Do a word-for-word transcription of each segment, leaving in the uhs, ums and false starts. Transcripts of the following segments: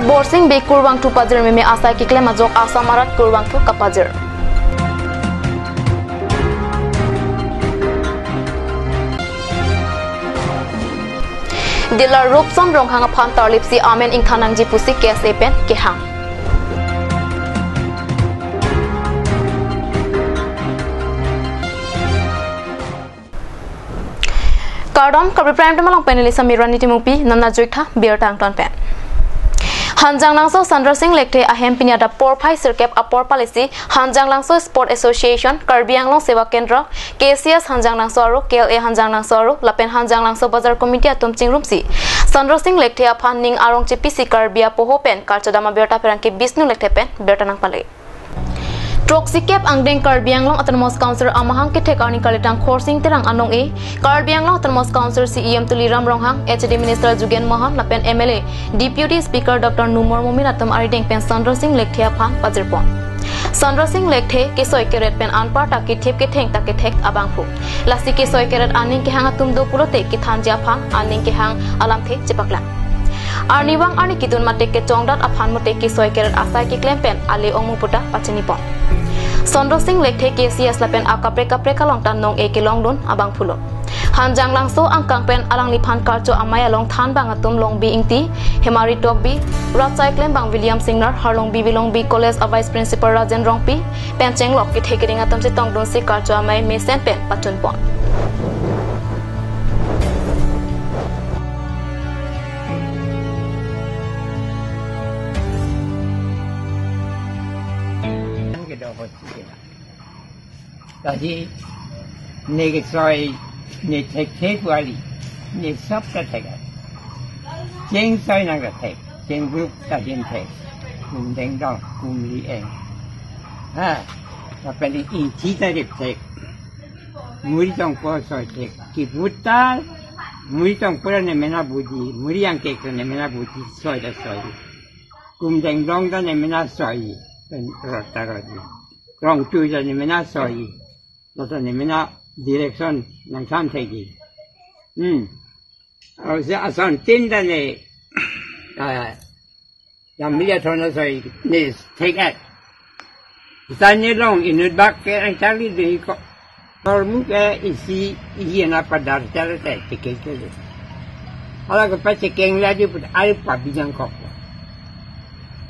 Borsing Bey kurvangthu pajir meme asai keklem ajok Assam arat kurvangthu kapajir. Dealer Rupson Ronghang aphan tarlipsi amen ingthan nangji pusi K S A pen kehang. Kardom, Karbi Prime Time along pen neli Samir Rani Timungpi, non ajuik tha birta angton pen. Hanjanglangso Chandra Singh Lekthe ahem pini adap porphai sirkep apor pale si Hanjanglangso Sport Association, Karbi Anglong Seva Kendra, K C S Hanjanglangso aro, K L A Hanjanglangso aro, lapen Hanjanglangso Bazar Committee atum chingrumsi Chandra Singh Lekthe aphan ning arong chepisi Karbi apoho pen karchodam abirta pherangke Bishnu Lekthe pen birta nangpale. Throksi kep angdeng Karbi Anglong Autonomous Council amahang kethek arni kalitang Khorsing Terang anong-e, Karbi Anglong Autonomous Council C E M Tuliram Ronghang, H A D Minister Jugen Mohan lapen M L A, Deputy Speaker Doctor Numal Momin atum arideng pen Chandra Singh Lekthe aphan pajirpon. Chandra Singh Lekthe kesoi keret pen anparta kethip ketheng ta kethek abangphu. Lasi kesoi keret aning kehang atum do pulote kethanji aphan aning kehang alamthe chepaklang. Arnivang arni kedun mate kechongdat aphan mate kesoi keret asai keklem pen ale ongmu puta pachinipon. Chandra Singh Lekthe K C S lapen akaprek kaprek along ta nong-e kelongdun abangphulo. Hanjanglangso angkang pen alangliphan karcho amei along thanbang atum Longbi Ingti, Hemari Tokbi, Ratsai Klembang William Singnar, Harlongbi Wilongbi College a Vice Principal Rajen Rongpi, pen chenglok kethe keding atum chetongdunsi karcho amei mesen pen pachunpon. Tadi ne kesoi ne thekthe kuali, ne sop ta thek. Cheng soi nang ta thek, cheng bruk ta din thek. Kum dengdong, kum li-eng. Ha, lapen ingti ta rip thek. Muri tongpo soi thek. Kebut ta, muri tongpo ta ne mena budi, muri angkek ta ne mena budi, soi ta soi. Kum dengdong ta ne mena soi, pen rot ta rot. Krongtui ta ne mena soi. Lo ta ne mena direction nangthan thekji. Hmm. Aso ason tin ta ne, ah, Jamlia thona soi ne thek-et. Sita ne long inut bak ke ang charli de ko. Tor mu ke isi isi na padar char te chekeng ke. Hala ke pa chekeng la di put ai pa bijang kok.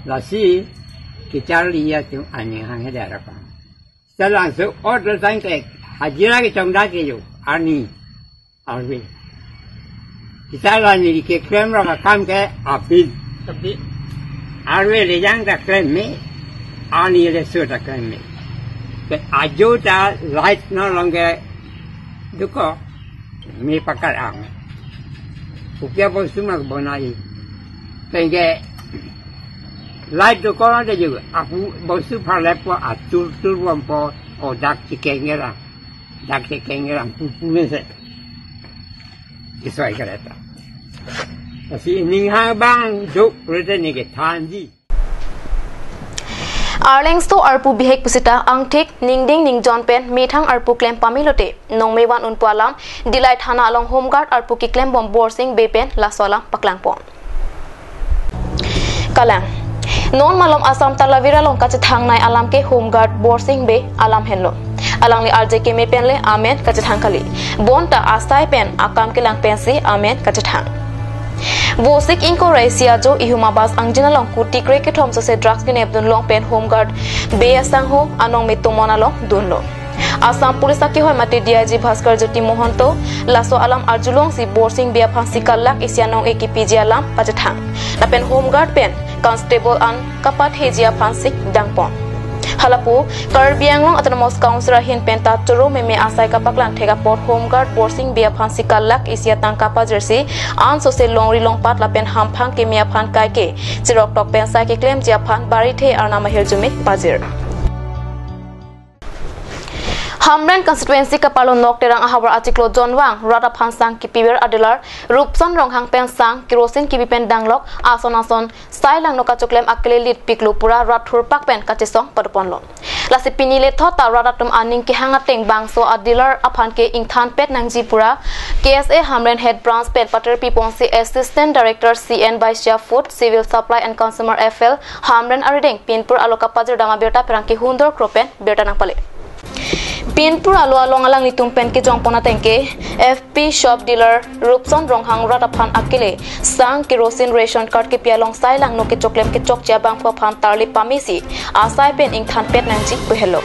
Lasi kecharli atum aning hang he dara pa. Sita langsung ot lo tang ke hajira kechongdat ke yo. Arni. Arve. Sita la neli keklem ra akam ke apin. Tapi arve le jang ta klem me, arni le sur ta klem me. Ke ajo ta light no long ke duko me pakar ang. Ukia bostu mak bonai. Pengke light duko na de ju apu bostu pharle po atur tur bom po o dak chekeng ra. Dak chekeng ra pupu mese. Isoi kereta. Lasi ning ha bang duk rete ne kethanji. Arlengso arpu bihek pusita angthik ningding ningjon pen methang arpu klem pame lote nongmevan unpo alam Dillai thana along Home Guard arpu keklem bom Borsing Bey pen laso alam paklangpon. Kalang. Non malom Assam Talavera along kachethangnei alam ke Home Guard Borsing Bey alam henlo. Alangli arje keme pen le amen kachethang kali. Bonta asai pen akam kelang pensi amen kachethang. Vosik ingkoi ra isi ajo ihum abas angjin along kuti kre kethom sose drugs kenep dun long pen Home Guard Bey asangho anong me tomon along dunlo. Assam Police akehoi mate D I G Bhaskar Jyoti Mohanto laso alam arjulongsi Borsing Bey aphansi kalak isi anong-e kepiji alam pachethang. Lapen Home Guard pen Constable an kapatheji aphansi dangpon. Halapu Karbi Anglong Autonomous Council ahin pen ta choro meme asai kapaklang thek apot Home Guard Borsing Bey aphansi kalak isi atangka pajirsi ansose longri longpat lapen hamphang keme aphan kaike chirok tok pen sai keklemji aphan barithe arnam ahirjume pajir. Hamren constituency kapalo Nokterang ahavar achiklo Jonvang rat aphan sang kipiver adealer Rupson Ronghang pen sang kerosene kipi pen danglok ason ason sai langno kachoklem akele lit piklo pura rat thurpak pen kachesong padoponlo. Lasi pini lethot ta rat atum aning kehang ateng bangso adealer aphan ke ingthanpet nangji pura K S A Hamren Head Branch pen pater piponsi Assistant Director C N Baisya Food, Civil Supply and Consumer F L Hamren arideng pinpur alo kapajir dam abirta pherangke hundor kro pen birta nangpale. Pinpur alo along alanglitum pen kejongpon ateng ke F P shop dealer Rupson Ronghang rat aphan akele sang kerosene ration card kipi along sai langno kechoklem kechokche abangphu aphan tarli pamesi asai pen ingthanpet nangji pu helo.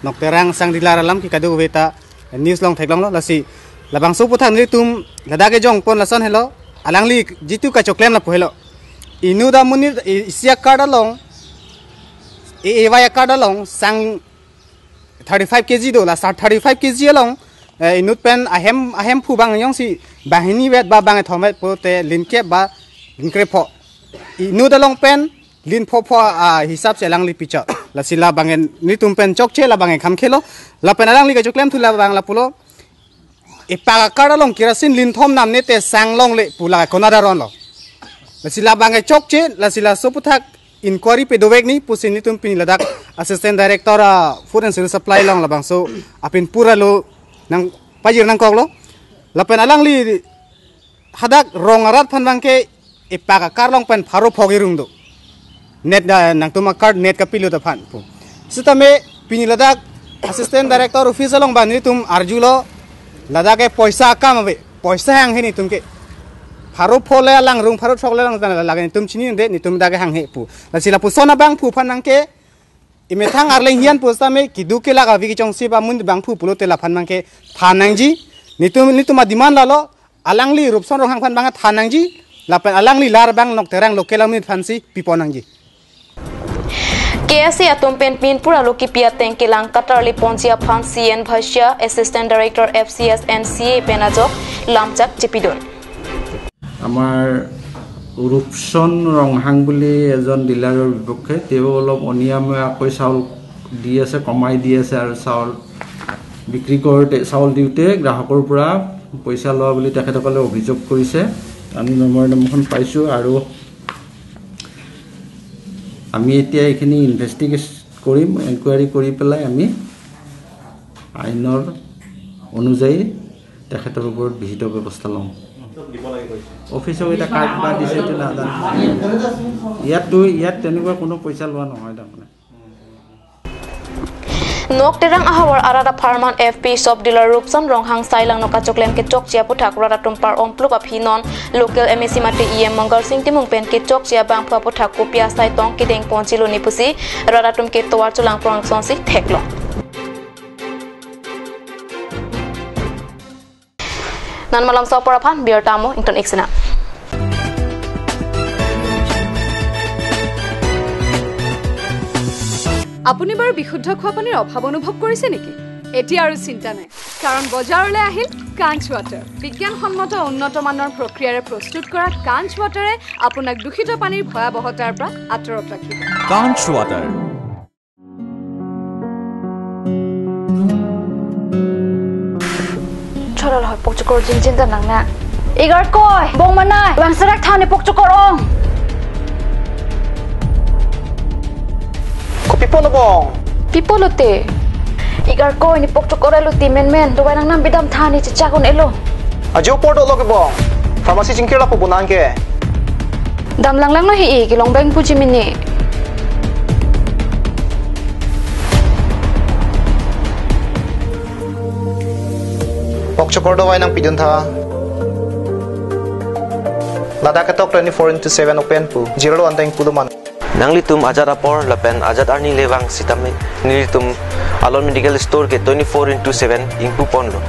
Nokterang sang dealer alam ke kadokave ta news along theklonglo, lasi labangso aputhak nelitum ladak kejongpon lason helo, alangli jitu kachoklem lapu helo. Inut amonit i-, isi a-card along, A A Y a-card along sang thirty-five K G do, la sang thirty-five K G along, eh, inut pen ahem, ahemphu bang jongsi banghini vet ba bangkethom vet pulote linkep ba linkrepho. Inut along pen linphopho, ah, hisap si alangli pichot. Lasi labang nelitum pen chokche labang kham khelo. Lapen alangli kachoklem thu labang lapulo. Epak a-card along kerosene linthom namne te sang longle pu la konat aron lo. Lasi labang chokche, lasi laso aputhak inquiry pedovek ni pusi nelitum pini ladak Assistant Director, ah, Food and Civil Supply along labangso apinpur alo nangpajir nangkoklo. Lapen alangli hadak rong arat aphan bangke epak a-card along pen pharo phok irung do. Net da nangtum a-card net kapilo ta aphan pu. Sitame pini ladak Assistant Director Office along bang nelitum arjulo, ladak ke poisa akam ave, poisa hanghe nelitum ke. Pharo pho le alangrung, pharo throk le alang, ladak nelitum chinine, nelitum dak ke hanghe pu. Lasi lapuson abangphu aphan bangke emethang arleng hian pusitame keduk kelak avi kechongsi ba mun bangphu pulote laphan bangke than nangji. Nelitum, nelitum a-demand lalo, alangli Rupson Ronghang aphan bang than nangji, lapen alangli lar bang Nokterang local amonit aphansi pipon nangji. K S A atum pen pinpur alo kipi ateng kelang katarli ponji aphan C N Bhasia, Assistant Director F C S and C A pen ajok lamchak chepidun. আমাৰ ৰূপচন ৰংহাং বুলি এজন ডিলাৰৰ বিপক্ষে, তেওঁ অলপ অনিয়মীয়াকৈ চাউল দি আছে, কমাই দি আছে আৰু চাউল বিক্ৰী কৰোঁতে, চাউল দিওঁতে গ্ৰাহকৰ পৰা পইচা লোৱা বুলি তেখেতসকলে অভিযোগ কৰিছে। আমি মেমৰেণ্ডামখন পাইছোঁ আৰু আমি এতিয়া এইখিনি ইনভেষ্টিগেট কৰিম, এনকুৱাৰী কৰি পেলাই আমি আইনৰ অনুযায়ী তেখেতৰ ওপৰত বিহিত ব্যৱস্থা ল'ম। অফিচক এতিয়া কাৰ্ড বা দিছে, এইটো নাজানো। ইয়াততো, ইয়াত তেনেকুৱা কোনো পইচা লোৱা নহয় তাৰমানে। Nokterang ahavar arat apharman F P shop dealer Rupson Ronghang sai langno kachoklem kechokche aputhak rat atum par omplup aphi non local M A C mate E M Mangal Sing Timung pen kechokche abangphu aputhak kopi asai tong kedeng ponji lo ni pusi rat atum ke tovar cholang prong sonsi theklong. Non malom sopor aphan birta mo ington iksina. আপুনি বাৰু বিশুদ্ধ খোৱা পানীৰ অভাৱ অনুভৱ কৰিছে নেকি? এতিয়া আৰু চিন্তা নাই, কাৰণ বজাৰলৈ আহিল কাঞ্চ ৱাটাৰ। বিজ্ঞানসন্মত উন্নত মানৰ প্ৰক্ৰিয়াৰে প্ৰস্তুত কৰা কাঞ্চ ৱাটাৰে আপোনাক দূষিত পানীৰ ভয়াৱহতাৰ পৰা আঁতৰত ৰাখিব। Kanch Water. Chorol hoi pokchokor jinjin ta nang na. Igar koi, bong manai, bang serak thani pokchokor ong. Kopi polo bong? Pi polo te. Igar koi ni pokchokor elo ti menmen, dovai nang nam bidam thani chichak un elo. Ajo por dolo ke bong. Pharmacy chingkir lapu bonang ke. Dam langlang lo hi i, kelong beng puji mini. Pokchokor dovai nangpidun tha. Ladak ketok twenty-four into seven open pu. Zero lo anteng pulo man. Nanglitum ajat apor lapen ajat arni le vang sitame nelitum Alon Medical Store ke twenty-four into seven ingpu ponlo.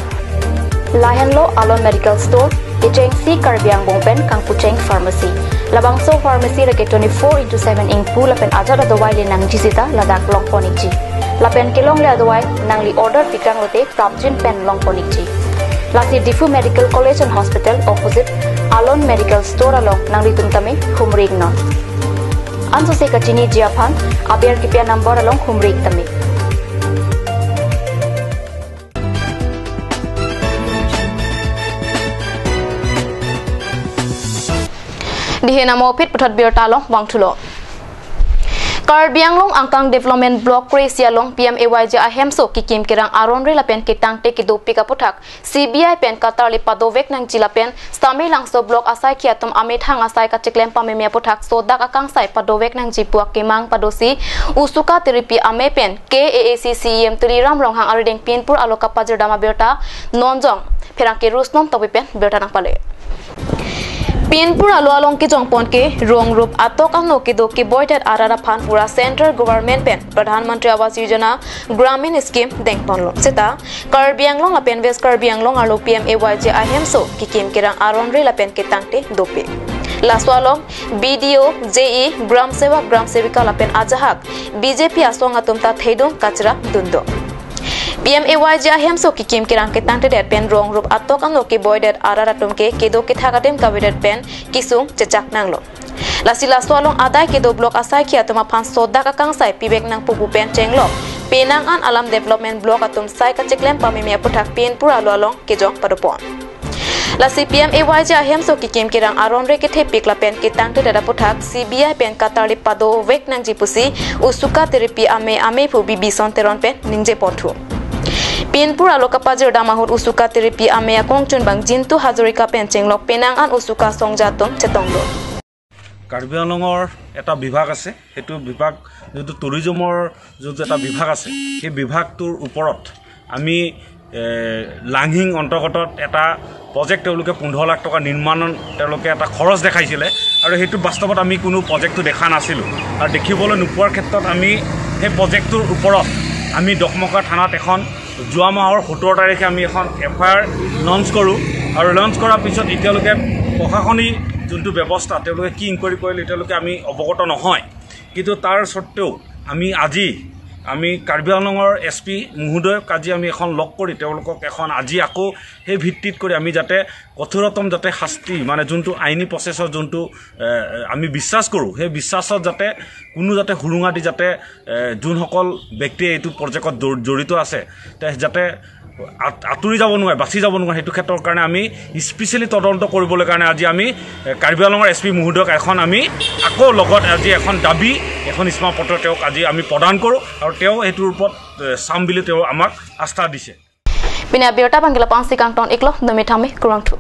Lahenlo Alon Medical Store, kechengsi Karbi Anglong pen kangpucheng pharmacy. Labangso pharmacy lake twenty-four into seven ingpu lapen ajat adovai le nangji sita ladak long pon ikji. Lapen kelongle adovai nangli order pikang lote prapjin pen long pon ikji. Lasi Diphu Medical College and Hospital opposite Alon Medical Store along nanglitum tame humri iknon. Ansose kachiniji aphan aber kipi a-number along humri ik tame. Dihe namo phit puthot birta along vangthulo. Karbi Anglong angkang development block kre-isi along P M A Y G ahemso kekim kerang aron-re lapen ketangte kedopik aputhak C B I pen katarli padovek nangji lapen Samelangso block asaikhi atum amethang asai kacheklem pameme aputhak sodak akangsai padovek nangji pu akemang padosi Usuka Tiripi Amei pen K A A C C E M Tuliram Ronghang arideng Pinpur alo kapajirdam abirta nonjong pherangke Rusnom Tokbi pen birta nangpale. Pinpur alo along kejongpon ke rong rup atok ano kedo keboidet arat aphan pura Central Government pen Pradhan Mantri Awas Yojana Gramin Scheme dengponlo. Seta Karbi Anglong lapen West Karbi Anglong arlo P M A Y G ahemso kekim kerang aron-re lapen ketangte dopik. Laso along B D O, J E, Gram Sevak, Gram Sevika lapen ajahak B J P asong atum ta thedung kachira dundung. P M A Y G ahemso kekim kerang ketangtedet pen rong rup atok ano keboidet arat atum ke kedo kethak adim kavedet pen kesung chechak nanglo. Lasi laso along adai kedo block asaikhi atum aphan sodak akangsai pivek nangpo pu pen chenglok penang an alam development block atum sai kacheklem pameme aputhak Pinpur alo along kejong padopon. Lasi P M A Y G ahemso kekim kerang aron-re kethepik lapen ketangtedet aputhak C B I pen katarli padovek nangji pusi Usuka Tiripi Amei ameiphu Bibison Teron pen ningjeponthu. Pinpur alo kapajirdam ahut Usuka Tiripi Amei akongchunbang Jintu Hazarika pen chenglok penang an Usuka songja atum chetonglo. Karbi আংলঙৰ এটা বিভাগ আছে। সেইটো বিভাগ, যোনটো টুৰিজমৰ যোনটো এটা বিভাগ আছে, সেই বিভাগটোৰ ওপৰত আমি এ, লাংহিং অন্তৰ্গত এটা প্ৰজেক্ট তেওঁলোকে পোন্ধৰ লাখ টকা নিৰ্মাণ তেওঁলোকে এটা খৰচ দেখাইছিলে আৰু সেইটো বাস্তৱত আমি কোনো প্ৰজেক্টটো দেখা নাছিলোঁ আৰু দেখিবলৈ নোপোৱাৰ ক্ষেত্ৰত আমি সেই প্ৰজেক্টটোৰ ওপৰত আমি দখমকা থানাত এখন যোৱা মাহৰ সোতৰ তাৰিখে আমি এখন এফ আই আৰ লঞ্চ কৰোঁ আৰু লঞ্চ কৰাৰ পিছত এতিয়ালৈকে প্ৰশাসনিক যোনটো ব্যৱস্থা তেওঁলোকে কি ইনকুৱাৰী কৰিলে এতিয়ালৈকে আমি অৱগত নহয়। কিন্তু তাৰ স্বত্বেও আমি আজি আমি কাৰ্বি আংলঙৰ এছ পি মহোদয়ক আজি আমি এখন লগ কৰি তেওঁলোকক এখন আজি আকৌ সেই ভিত্তিত কৰি আমি যাতে কঠোৰতম যাতে শাস্তি মানে যোনটো আইনী প্ৰচেছৰ যোনটো এ, আমি বিশ্বাস কৰোঁ সেই বিশ্বাসত যাতে কোনো যাতে সুৰুঙা দি যাতে এ, যোনসকল ব্যক্তিয়ে এইটো প্ৰজেক্টত জড়- জড়িত আছে তে যাতে আত- আঁতৰি যাব নোৱাৰে, বাচি যাব নোৱাৰে, সেইটো ক্ষেত্ৰৰ কাৰণে আমি স্পেচিয়েলি তদন্ত কৰিবলৈ কাৰণে আজি আমি এ, কাৰ্বি আংলঙৰ এছ পি মহোদয়ক এখন আমি আকৌ লগত আজি এখন দাবী এখন স্মাৰক পত্ৰ তেওঁক আজি আমি প্ৰদান কৰোঁ আৰু তেওঁ সেইটোৰ ওপৰত এ, চাম বুলি তেওঁ আমাক আস্থা দিছে। Pini abirta abangke la-an si kangton-iklo, dome thame, kurvangthu.